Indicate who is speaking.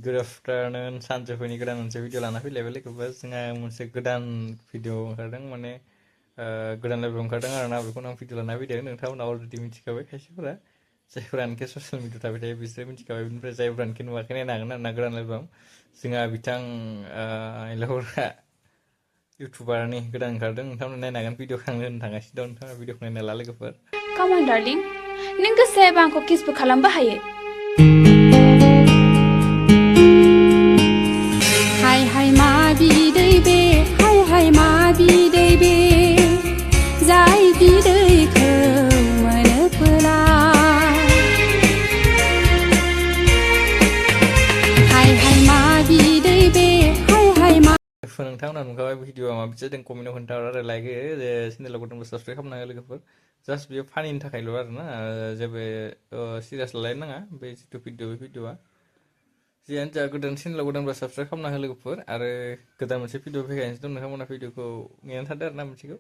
Speaker 1: Good afternoon, सानजौफुनि गोदान मोनसे भिडिअ लाना फैलायबाय लोगोफोर जोंहा मोनसे गोदान भिडिअ ओंखारदों माने गोदान लाइभ ओंखारदों आरोना बेखौनो आं भिडिअ लाना फैदों नोंथांमोना अलरेडि मिथिखाबाय खायसेफोरा जायफोरानोखि ससियेल मिडियायाव थाबाय थायो बिसोर मिथिखाबाय बेनिफ्राय जायफोरानोखि नुवाखै नायनो हागोन आरोना गोदान लाइभआव जोंहा बिथां लौरा इउटुबारनि गोदान ओंखारदों नोंथांमोना नायनो हागोन भिडिअखौ आं होनो थांगासिनो दं नोंथाङा भिडिअखौ नायना ला लोगोफोर
Speaker 2: Come on, darling. नों गोसो जायोबा आंखौ किसबो खालामबो हायो। हाय हाय मा बिदै बे हाय हाय मा बिदै बे जाय बिदैखौ मोनोब्ला हाय हाय मा बिदै बे हाय हाय मा
Speaker 1: नोंथांमोना नुखाबाय भिडिअआ माबायदि जादों कमेन्टआव खोन्थाहर आरो लाइक हो चेनेलाव गुदुंबा साबसक्राइब खालामना हो लोगोफोर जास्ट बेयो फानिनि थाखायल' आरोना जेबो सिरियास लालायनो नाङा बे जिथु भिडिअ बे भिडिअआ जियानो जा गोदान चेनेलाव गोदानबा साबसक्राइब खालामना हो लोगोफोर आरो गोदान मोनसे भिडिअ फैगासिनो दं नोंथांमोना भिडिअखौ नेनानै थादो आरोना मोनसेखौ